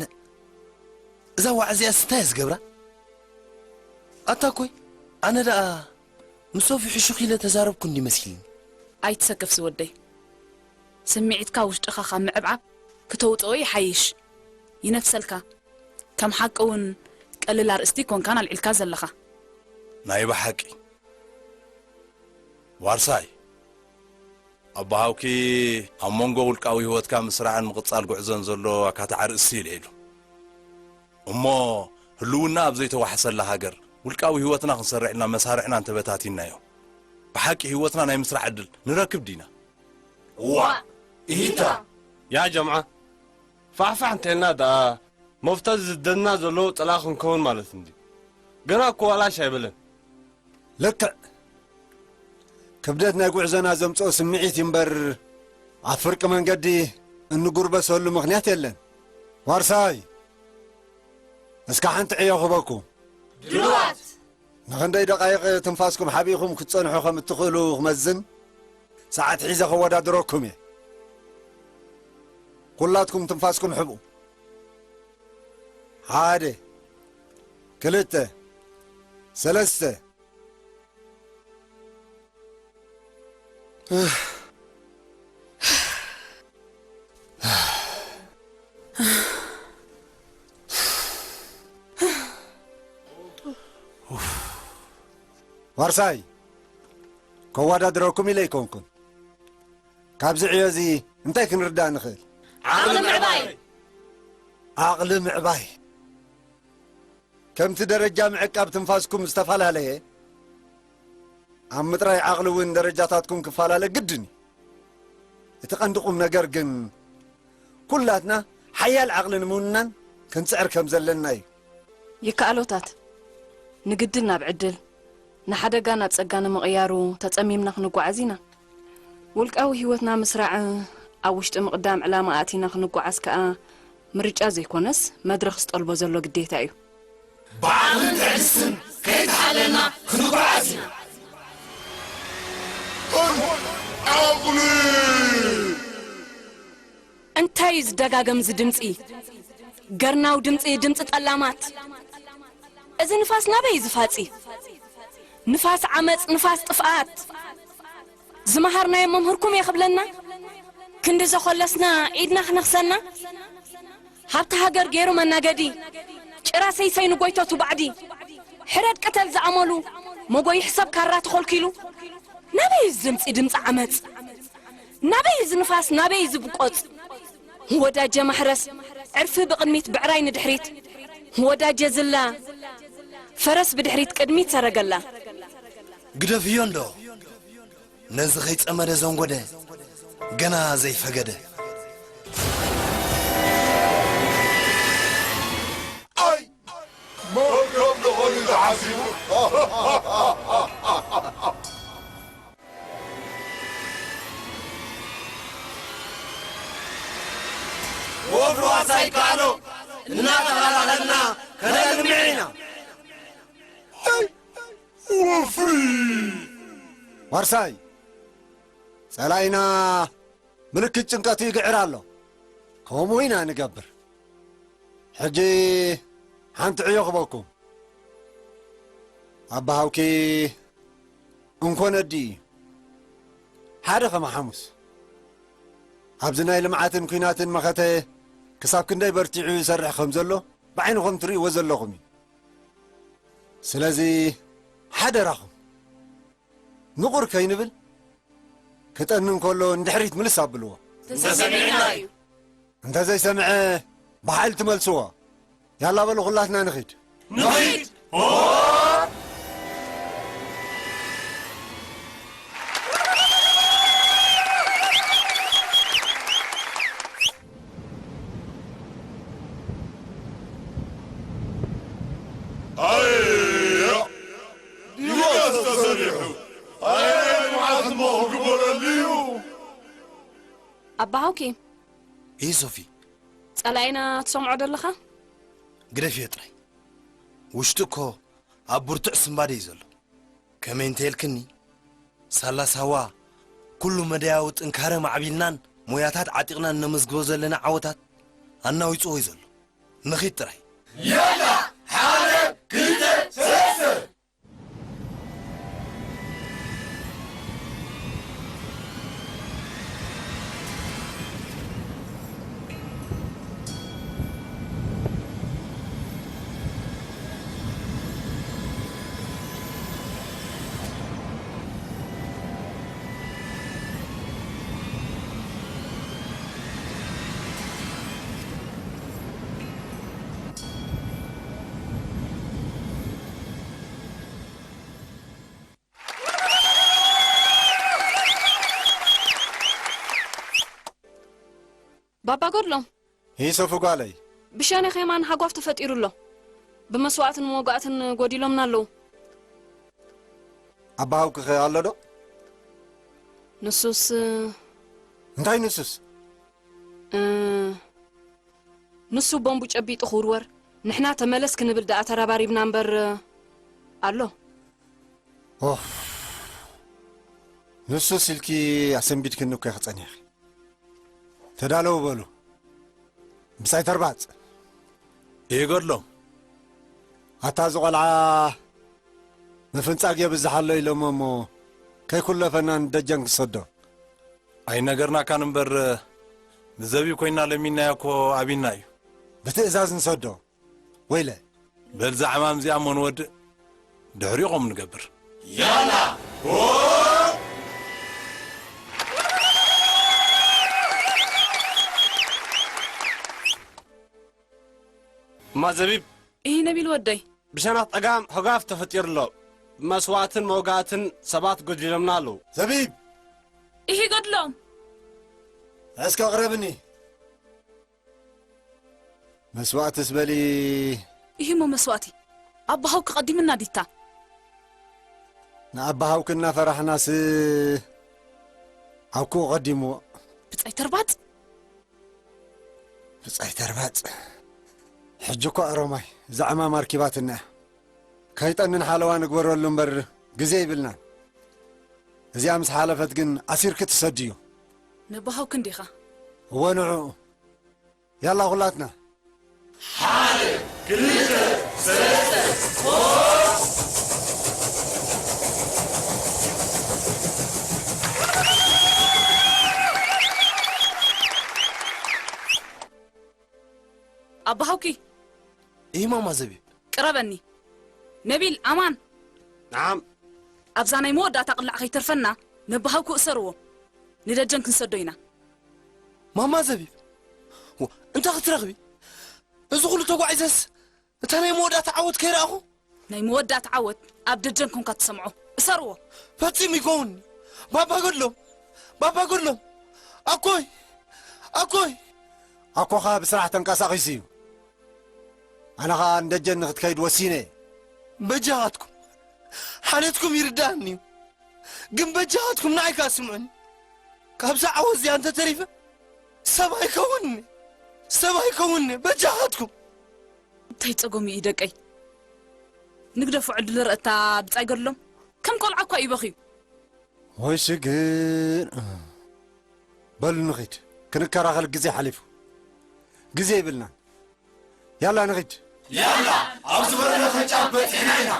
እዛ ዋዕ እዚኣስ እንታይ እያ ዝገብራ? ኣታ ኮይ፣ ኣነ ደኣ ምስ ሶፊ ሕሹኽ ኢለ ተዛረብኩ እንዲ መሲልኒ። ኣይትሰከፍ ዝወደይ፣ ስምዒትካ ውሽጥኻ ካብ ምዕብዓብ ክተውጽኦ ይሓይሽ። ይነፍሰልካ። ከም ሓቂ እውን ቀልል ኣርእስቲ ኣይኮንካን ኣልዒልካ ዘለኻ። ናይ ብሓቂ ዋርሳይ፣ ኣቦሃውኪ ኣብ መንጎ ውልቃዊ ህይወትካ ምስራዕን ምቕጻል ጉዕዞን ዘሎ ኣካታዒ ኣርእስቲ ይልዒሉ። እሞ ህልውና ኣብ ዘይተዋሕሰላ ሃገር ውልቃዊ ህይወትና ክንሰርዕ ኢልና መሳርዕና እንተበታቲንናዮ፣ ብሓቂ ህይወትና ናይ ምስራሕ ዕድል ንረክብ ዲና? እዋእ! ኢሂታ! ያ ጀምዓ፣ ፋሕፋሕ እንተልና ደኣ መፍቶ ዝስደድና ዘሎ ጥላ ክንከውን ማለት እንድዩ። ገና እኮ ዋላሽ ኣይበለን። ልክዕ። ክብደት ናይ ጉዕዞና ዘምጽኦ ስምዒት እዩ እምበር፣ ኣብ ፍርቂ መንገዲ እንጉርበሰሉ ምኽንያት የለን። ዋርሳይ፣ እስከ ሓንቲ ዕዮ ክበኩም። ድሉዋት! ንኽንደይ ደቓይቕ ትንፋስኩም ሓቢእኹም ክትጸንሑ ከም እትኽእሉ ክመዝን ሰዓት ሒዘ ከወዳድረኩም እየ። ኩላትኩም ትንፋስኩም ሕቡ። ሓደ፣ ክልተ፣ ሰለስተ። ዋርሳይ፣ ከወዳድረኩም ኢለ ኣይኮንኩን። ካብዚ ዕዮ እዚ እንታይ ክንርዳእ ንኽእል? ዓቕሊ ምዕባይ! ዓቕሊ ምዕባይ። ከምቲ ደረጃ ምዕቃብ ትንፋስኩም ዝተፈላለየ፣ ኣብ ምጥራይ ዓቕሊ እውን ደረጃታትኩም ክፈላለ ግድን እዩ። እቲ ቀንዲ ቁም ነገር ግን፣ ኩላትና ሓያል ዓቕሊ ንምውናን ክንጽዕር ከም ዘለና እዩ። ይከኣሎታት፣ ንግድል ናብ ዕድል፣ ንሓደጋ ናብ ጸጋ ንምቕያሩ ተጸሚምና ክንጓዓዝ ኢና። ውልቃዊ ህይወትና ምስራዕ፣ ኣብ ውሽጢ ምቕዳም ዕላማ ኣእቲና ክንጓዓዝ ከኣ ምርጫ ዘይኮነስ መድረኽ ዝጠልቦ ዘሎ ግዴታ እዩ። ብዓቕልን ትዕግስትን ከይተሓለልና ክንጓዓዝ ኢና። ዓቕሊ! እንታይ እዩ ዝደጋገም እዚ ድምጺ? ገርናው ድምጺ፣ ድምጺ ጠላማት። እዚ ንፋስ ናበይ እዩ ዝፋጺ? ንፋስ ዓመጽ፣ ንፋስ ጥፍኣት። ዝመሃርናዮ መምህርኩም እየ ክብለና? ክንዲ ዘኾለስና ኢድና ክነኽሰና? ሃብቲ ሃገር ገይሩ መናገዲ፣ ጭራ ሰይሰይ ንጎይቶቱ ባዕዲ፣ ሕረድ ቅተል ዝኣመሉ፣ መጎይ ሕሰብ ካራ ተኾልኪሉ። ናበይ እዚ ድምፂ፣ ድምፂ ዓመፅ? ናበይ እዚ ንፋስ፣ ናበይ እዚ ብቆፅ? ወዳጀ ማሕረስ፣ ዕርፊ ብቕድሚት፣ ብዕራይ ንድሕሪት። ወዳጀ ዝላ፣ ፈረስ ብድሕሪት፣ ቅድሚት ሰረገላ። ግደፍዮ እንዶ፣ ነዚ ከይጸመደ ዘንጎደ፣ ገና ዘይፈገደ። ኣይ! መርከብ ደኾን እዩ ተሓሲቡ። ወፍሪ ዋርሳይ ይከኣሎ፣ እናተኸላኸልና ከነልምዕ ኢና። ኣይ! ወፍሪ! ዋርሳይ፣ ጸላኢና ምልክት ጭንቀቱ ይግዕር ኣሎ። ከምኡ ኢና ንገብር። ሕጂ ሓንቲ ዕዮ ክበኩም። ኣባሃውኪ እንኮ ነዲ እዩ። ሓደ ከማ ሓሙስ። ኣብዚ ናይ ልምዓትን ኲናትን መኸተ ክሳብ ክንደይ በርቲዑ ይሰርሕ ከም ዘሎ ብዓይንኹም ትርእይዎ ዘለኹም እዩ። ስለዚ ሓደራኹም ምቑር ከይንብል፣ ክጠኒ እንከሎ ንድሕሪት ምልስ ኣብልዎ። ተሰሚዕና እዩ። እንተ ዘይሰምዐ ብሓይሊ ትመልስዎ። ያላ በሉ ኩላትና ንኺድ። ንኺድ! ኣያ! ዲያስ ተሰሪሑ! ኣያ! ልምዓት እሞ ክግበረሉ እዩ! ኣባ ሃውኪ። እይ ሶፊ። ጸላኢና ትሰምዖ ደለኻ? ግደፍዮ ጥራይ። ውሽጡ እኮ ኣብ ብርቱዕ ስንባደ እዩ ዘሎ። ከመይ እንተ ኢልክኒ፣ ሳላ ሳዋ ኩሉ መዳያዊ ጥንካረ ማዕቢልናን ሞያታት ዓጢቕናን እነመዝግቦ ዘለና ዓወታት ኣናዊጽዎ እዩ ዘሎ። ንኺድ ጥራይ። ያላ! ሓደ፣ ክልተ፣ ሰለስተ! ባባ ጎድሎም። ይሰፉ ጓለይ። ብሸነኽ የማን ሃጓፍ ተፈጢሩ ኣሎ። ብመስዋእትን መውጋእትን ጎዲሎምና ኣለዉ። ኣባሃውክኸ ኣሎ ዶ? ንሱስ እንታይ ንሱስ? እ፣ ንሱ ቦምቡ ጨቢጡ ክውርወር፣ ንሕና ተመለስ ክንብል ደኣ ተረባሪብና እምበር፣ ኣሎ። ኦፍ፣ ንሱስ ኢልኪ ኣሰንቢድክኒ እኮ ኢኺ ጸኒሕኺ። ተዳለዉ በሉ። ምሳይ ተርባጽ። ይገድሎም። ኣታ እዚ ቆልዓ ምፍንጻግ የብዝሓሎ ኢሎሞ እሞ ከይኩለፈና ንደጀን ክሰዶ። ኣይነገርናካን እምበር፣ ንዘቢብ ኮይና ለሚናዮ እኮ ኣቢና እዩ። ብትእዛዝ ንሰዶ። ወይለ። በል፣ እዛ ዕማም እዚኣ እሞ ንወድእ፣ ድሕሪኡ ከምኡ ንገብር። ያላ! እማ ዘቢብ። ኢሂ ነቢል ወደይ። ብሸነኽ ጸጋም ህጓፍ ተፈጢሩ ኣሎ። ብመስዋእትን መውጋእትን ሰባት ጎዲሎምና ኣለዉ። ዘቢብ! ኢሂ ገድሎም። እስከ ኣቕረብኒ። መስዋእትስ በሊ። ኢሂ እሞ መስዋእቲ። ኣባሃውኪ ቀዲምና ዲታ። ንኣባሃውኪ እናፈራሕናስ ኣኩኡ ቀዲምዎ። ብጻይ ተርባጽ። ብጻይ ተርባጽ። ሕጂ እኮ ኣሮማይ፣ እዛ ዕማም ኣርኪባትና እያ። ከይጠንን ሓለዋ ንግበረሉ እምበር ግዜ ይብልናን። እዚኣ ምስ ሓለፈት ግን ኣሲርኪ ትሰድዮ። ነባሃውኪ እንዲኻ። እወ ንዕኡ። ያላ ኩላትና። ሓደ፣ ክልተ፣ ሰለስተ፣ ሶስት። ኣባሃውኪ። እይ ማማ ዘቢብ። ቅረበኒ። ነቢል፣ ኣማን። ናዓም። ኣብዛ ናይ መወዳእታ ቅላዕ ከይተርፈና፣ ነባሃውኩ እሰርዎ። ንደጀን ክንሰዶ ኢና። ማማ ዘቢብ። ወ-፣ እንታይ ክትረኽቢ? እዚ ኩሉ ተጓዒዘስ፣ እታ ናይ መወዳእታ ዓወት ከይረኣኹ? ናይ መወዳእታ ዓወት ኣብ ደጀን ኮንካ ትሰምዖ። እሰርዎ። ፈጺሙ ይከውንኒ። ባባ ገድሎም። ባባ ገድሎም። ኣኮይ። ኣኮይ። ኣኮኻ ብስራሕ ተንቀሳቒሱ እዩ። ኣነ ኸኣ ንደጀን ንኽትከይድ ወሲነ። በጃኻትኩም። ሓልዮትኩም ይርድኣኒ እዩ። ግን በጃኻትኩም ንዓይ ከኣ ስምዑኒ። ካብዛ ዓወት እዚኣ እንተ ተሪፈ፣ ሰብ ኣይከውንኒ። ሰብ ኣይከውንኒ። በጃኻትኩም። እንታይ ጸገሙ እዩ ደቀይ? ንግደፎ ዕድል ረእታ ብጻይ ገድሎም። ከም ቆልዓ እኳ እዩ በኽዩ። ወይ ሽግር። በሉ ንኺድ፣ ክንከራኸል ግዜ ሓሊፉ። ግዜ የብልናን። ያላ ንኺድ። ያላ፣ ኣብ ዝበለናዮ ጫፍ በጺሕና ኢና።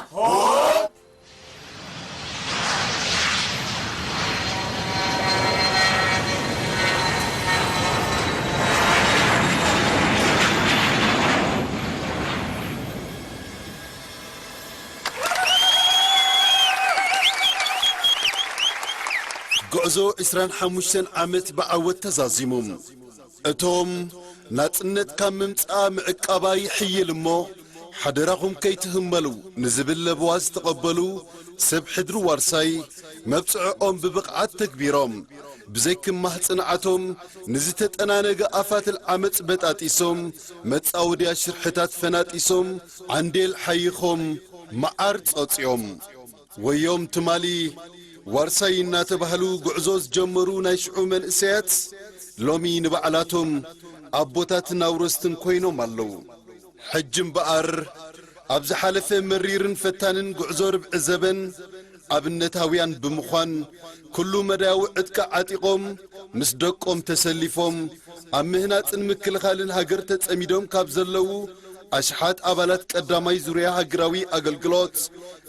ጉዕዞ ዕስራን ሓሙሽተን ዓመት ብዓወት ተዛዚሙ። እቶም ናጽነት ካብ ምምጻኣ ምዕቃባ ይሕይል እሞ፣ ሓደራኹም ከይትህመሉ ንዝብል ለበዋ ዝተቐበሉ ሰብ ሕድሪ ዋርሳይ፣ መብጽዕኦም ብብቕዓት ተግቢሮም፣ ብዘይክማህ ጽንዓቶም ንዝተጠናነገ ኣፋትል ዓመጽ በጣጢሶም፣ መጻወድያ ሽርሕታት ፈናጢሶም፣ ዓንዴል ሓይኾም፣ መዓር ጸጽዮም። ወዮም ትማሊ ዋርሳይ እናተባህሉ ጉዕዞ ዝጀመሩ ናይ ሽዑ መንእሰያት፣ ሎሚ ንባዕላቶም ኣቦታትን ኣውረስትን ኮይኖም ኣለዉ። ሕጂ እምበኣር፣ ኣብ ዝሓለፈ መሪርን ፈታንን ጉዕዞ ርብዒ ዘበን ኣብነታውያን ብምዃን፣ ኩሉ መዳያዊ ዕጥቂ ዓጢቖም፣ ምስ ደቆም ተሰሊፎም፣ ኣብ ምህናጽን ምክልኻልን ሃገር ተጸሚዶም ካብ ዘለዉ ኣሽሓት ኣባላት ቀዳማይ ዙርያ ሃገራዊ ኣገልግሎት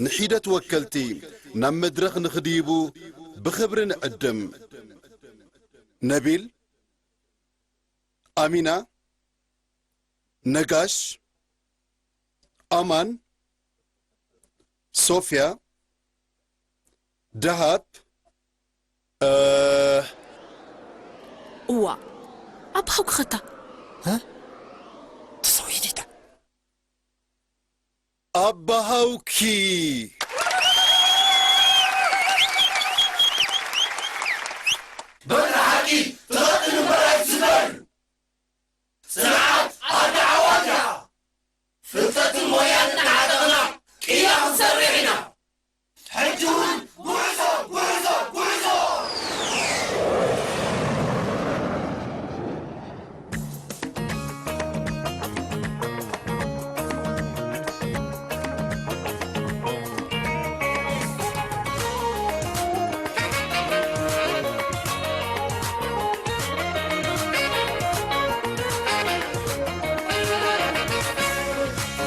ንሒደት ወከልቲ ናብ መድረኽ ንኽድይቡ ብኽብሪ ንዕድም። ነቢል፣ ኣሚና፣ ነጋሽ፣ ኣማን፣ ሶፍያ፣ ደሃብ፣ እ፣ እዋ፣ ኣባሃው ክኸታ። ትሰውይዲታ። ኣባሃውኪ። በሪ ሓቂ ትቐጥን እምበር ኣይትስበር። ጽንዓት ኣደ ዓዋት እያ። ፍልጠትን ሞያን እናዓጠቕና ቅያ ክንሰርሕ ኢና። ሕጂ እውን ጉዕዞ፣ ጉዕዞ፣ ጉዕዞ!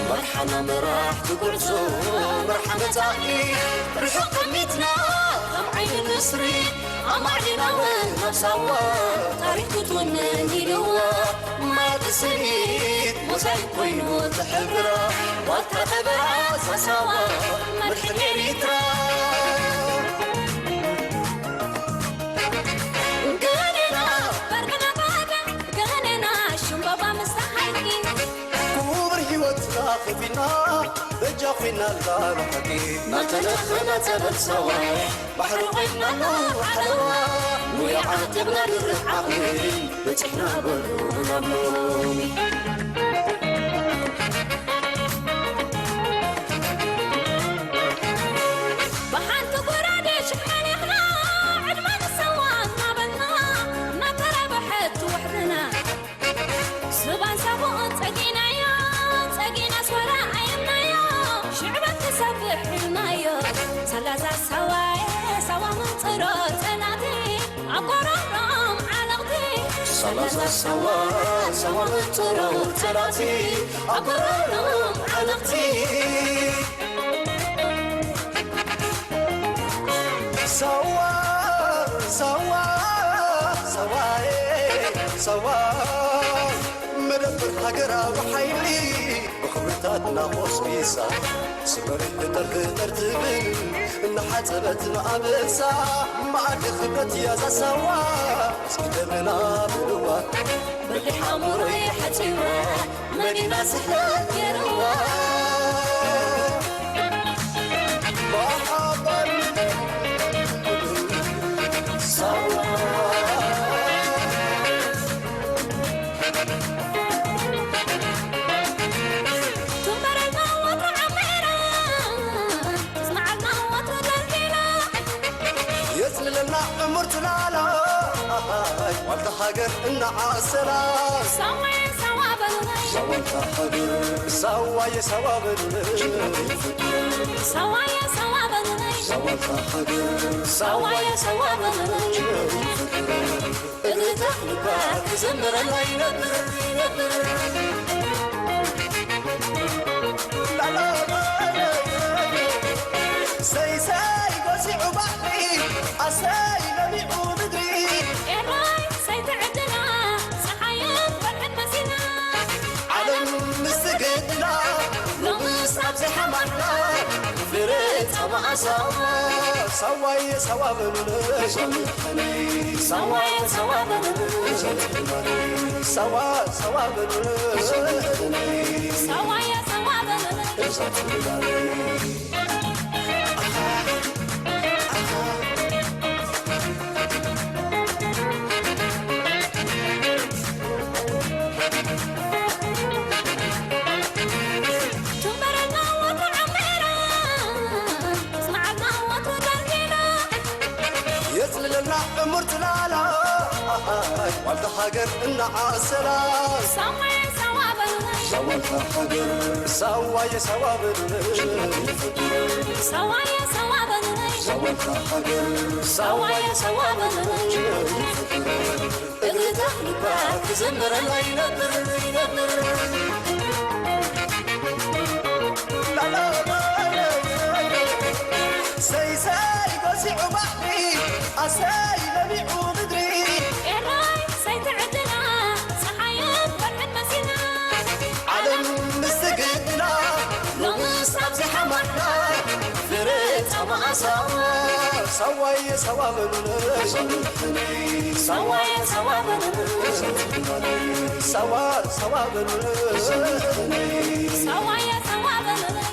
መርሓና መራሕቲ ጉዕዞ መርሓ መጻኢ ርሑቕ ጠሚትና ከም ዓይኒ ንስሪ ኣማዕዲና እውን ናብ ሳዋ ታሪኽ ክትውንን ኢልዋ ማያት ስኒት ሞዛይክ ኮይኑ ትሕብራ ዋልታ ጠበቓ ሳሳዋ ምልክት ኤሪትራ ገኔና በርቅና ባዳ ገኔና ሽምባባ ምስ ሓይቂ ክቡር ህይወትና ከፊና በጃ ኮይና ኣላ ንሓቂ ናተለኸና ጸበል ሰዋይ ባሕሪ ኮይና ኣሎ ሓለዋ ሙያ ዓቂብና ድርብ ዓቕሊ በጺሕና በሉ ናብ ሎሚ ብሓንቲ ጎራዴ ሽሕ መሊኽና ዕድመ ንሰዋ እናበልና እናተራብሐት ትውሕድና ስባን ሳቡኡን ጸጊናዮ ጸጊና ኣስመራ ኣየምናዮ ሽዕበት ክሰፍሕ ኢልናዮ ሰላሳ ሳዋየ ሳዋ ምንጽሮ ጸናቲ ኣብ ጎሮሮም ዓለቕቲ ሰላሳ ሳዋ ሳዋ ምንጽሮ ጸናቲ ኣብ ጎሮሮም ዓለቕቲ ሳዋ ሳዋ ሳዋየ ሳዋ ሃገራዊ ሓይሊ ብኽብርታትና ቆስቂሳ፣ ስምዒት ክጠር ክጠር ትብል እናሓጸበት ንኣበሳ፣ መኣዲ ክብረት እያ እዛ ሳዋ፣ እስኪ ደመና ብልዋ፣ በሊሕ ኣእምሮይ ሓጺዋ፣ መዲና ስሕለት ገይርዋ። መሓባ ሳዋ። ትንበረልና ወትሩ ዓሚራ፣ ትስምዓልና ወትሩ ደልዲላ። የጽልለና ዕሙር ትላላ፣ ዋልታ ሃገር እናዓሰላ። ሳዋየ ሳዋ በሉለይ። ዋልታ ሃገር። ሳዋየ ሳዋ በሉለይ። ሳዋየ ሳዋ በሉለይ። ዋልታ ሃገር። ሳዋየ ሳዋ በሉለይ። እግርታት ልባ ክዘምረላ ይነብር፣ ይነብር። ላላ፣ ሰይ፣ ሰይ፣ ገሲዑ ባሕሪ፣ ኣሰይ፣ ለሚዑ ምድሪ። ኤረይ፣ ሰይ፣ ትዕድላ፣ ጸሓይን ወርሕን መሲና። ዓለም ምስ ትግድላ፣ ሎምስ ኣብዚ ሓማትና፣ ፍረ ጻማ ኣሳዋ። ሳዋየ ሳዋ በሉለይ። ሳዋየ ሳዋ በሉለይ። ሳዋ፣ ሳዋ በሉለይ። ሳዋየ ሳዋ በሉለይ። ትንበረልና ወትሩ ዓሚራ፣ ትስምዓልና ወትሩ ደልዲላ። የጽልለልና ዕሙር ትላላ፣ ዋልታ ሃገር እናዓሰላ። ሳዋየ ሳዋ በሉለይ። ሳዋየ ሳዋ በሉለይ። ሳዋየ ሳዋ በሉለይ። ሳዋየ ሳዋ በሉለይ። እግርታት ልባ ክዘምረላ ይነብር፣ ይነብር። ላላ፣ ሰይ፣ ሰይ፣ ገሲዑ ባሕሪ፣ ኣሰይ፣ ለሚዑ ምድሪ። ኤረይ፣ ሰይ፣ ትዕድላ፣ ጸሓይን ወርሕን መሲና። ዓለም ምስ ትግድላ፣ ሎምስ ኣብዚ ሓማትና፣ ፍረ ጻማ ኣሳዋ። ሳዋየ ሳዋ በሉለይ። ሳዋየ ሳዋ በሉለይ። ሳዋ፣ ሳዋ በሉለይ። ሳዋየ ሳዋ በሉለይ።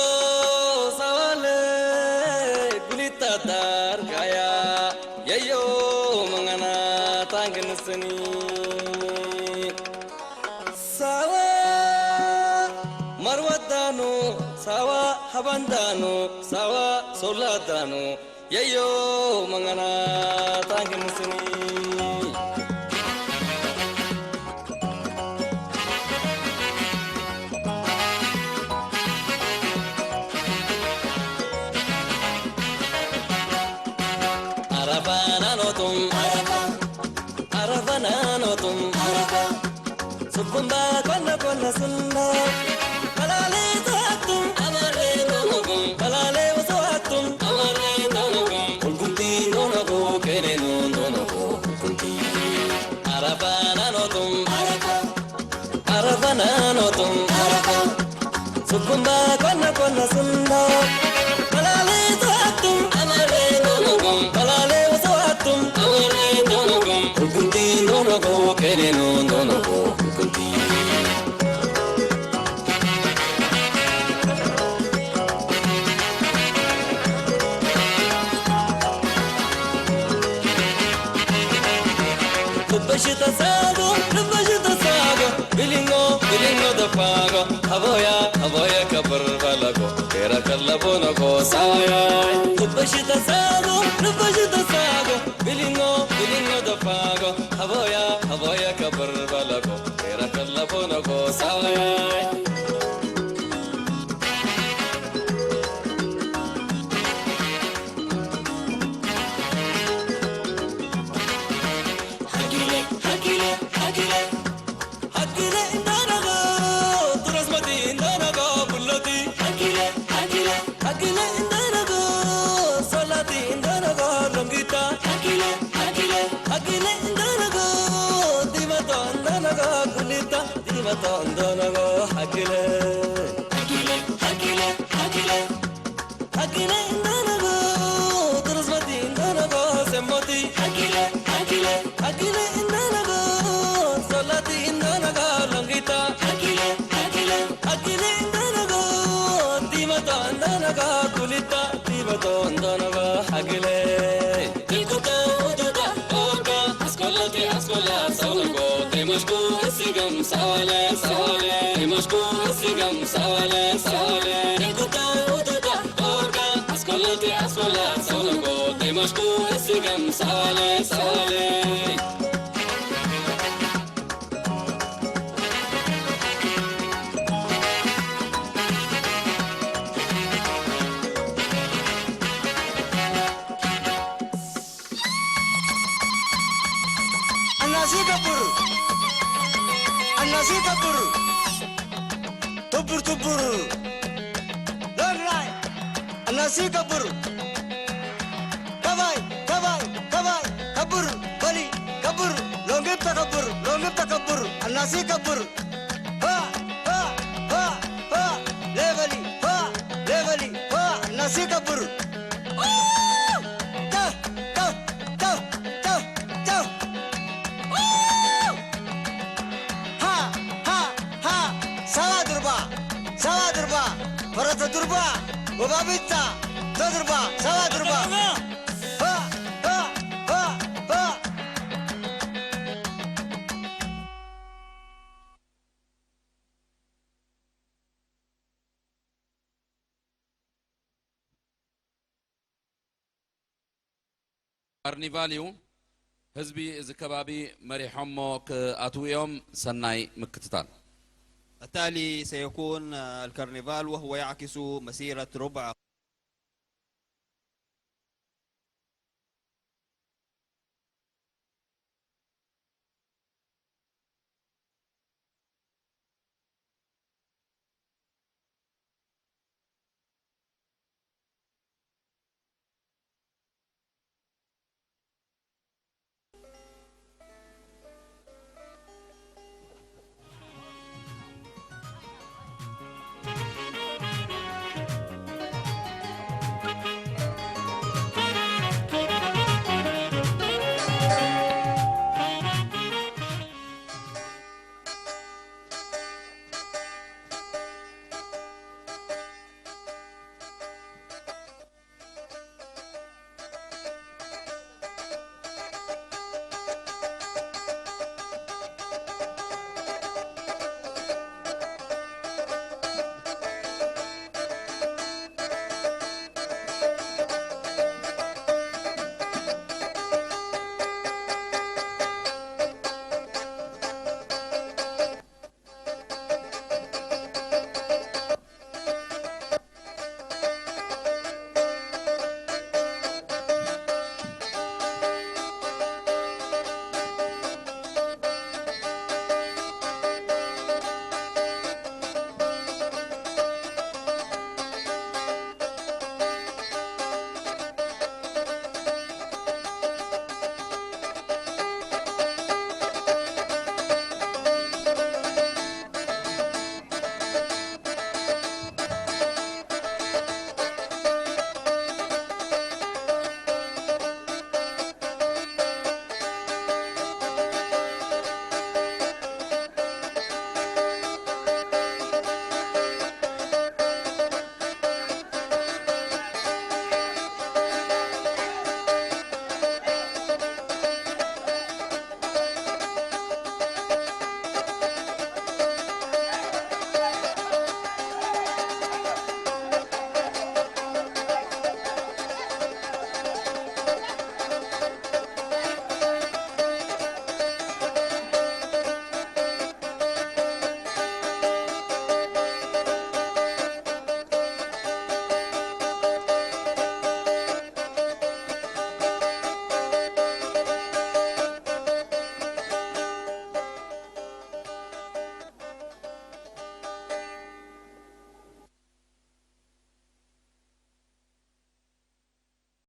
ወሳዋለ ጉሊታ ዳርጋያ የዮ መንገና ታንግንስኒ ሳዋ ማርዋዳኑ ሳዋ ሃባንዳኑ ሳዋ ሶላዳኑ የዮ መንገና ታንግንስኒ Arafa nanotum, Arafa, Arafa nanotum, Arafa. Sukumba kona kona sunda. Balale tuatum, amare nonogo. Balale usuatum, amare nonogo. Kulkuti nonogo, kene no nonogo, kulkuti. Arafa nanotum, Arafa. Arafa nanotum, Arafa. Sukumba kona kona sunda. Balale tuatum, amare nonogo. Balale usuatum, amare nonogo. Kulkuti nonogo, kene no nonogo, kulkuti. Bilingo, bilingo da pago, aboya, aboya kabur. Kosawayay, lupashi tasago, lupashi tasago, bilingo, bilingo dafago, haboya, haboya kabar balago, era kala bono kosawayay. Hakile, hakile, hakile. Hakile indanago, turasmati indanago, bulloti. Hakile, hakile. Hakile indanago, salati indanago, longita. Hakile, hakile. Hakile indanago, dimato indanago, kulita. Dimato indanago, hakile. Hakile, hakile, hakile. Hakile indanago, turasmati indanago, semmoti. Hakile, hakile. Hakile indanago, salati indanago, longita. Hakile, hakile. Hakile indanago, dimato indanago, kulita. Dimato indanago, hakile. Ikuta ududa, oga, askolati, askola, saunugo, temashku, esigam, sawale, sawale. Temashku, esigam, sawale, sawale. Ikuta ududa, oga, askolati, askola, saunugo, temashku, esigam, sawale, sawale. Anasi kabur. Anasi kabur. Tubur, tubur. Long life. Anasi kabur. Kabai, kabai, kabai. Kabur, bali, kabur. Longip takabur, longip takabur. Anasi kabur. Ha, ha, ha, ha. Leveli, ha, leveli, ha. Anasi kabur. Woo! Tah, tah, tah, tah, tah. Woo! Ha, ha, ha. Sawa durba, sawa durba. Parata durba, wababita, ta durba, sawa durba. Ha, ha, ha, ha. ካርኒቫል እዩ። ህዝቢ እዚ ከባቢ መሪሖሞ ክኣትዉ እዮም። ሰናይ ምክትታል። التالي سيكون الكرنفال، وهو يعكس مسيرة ربع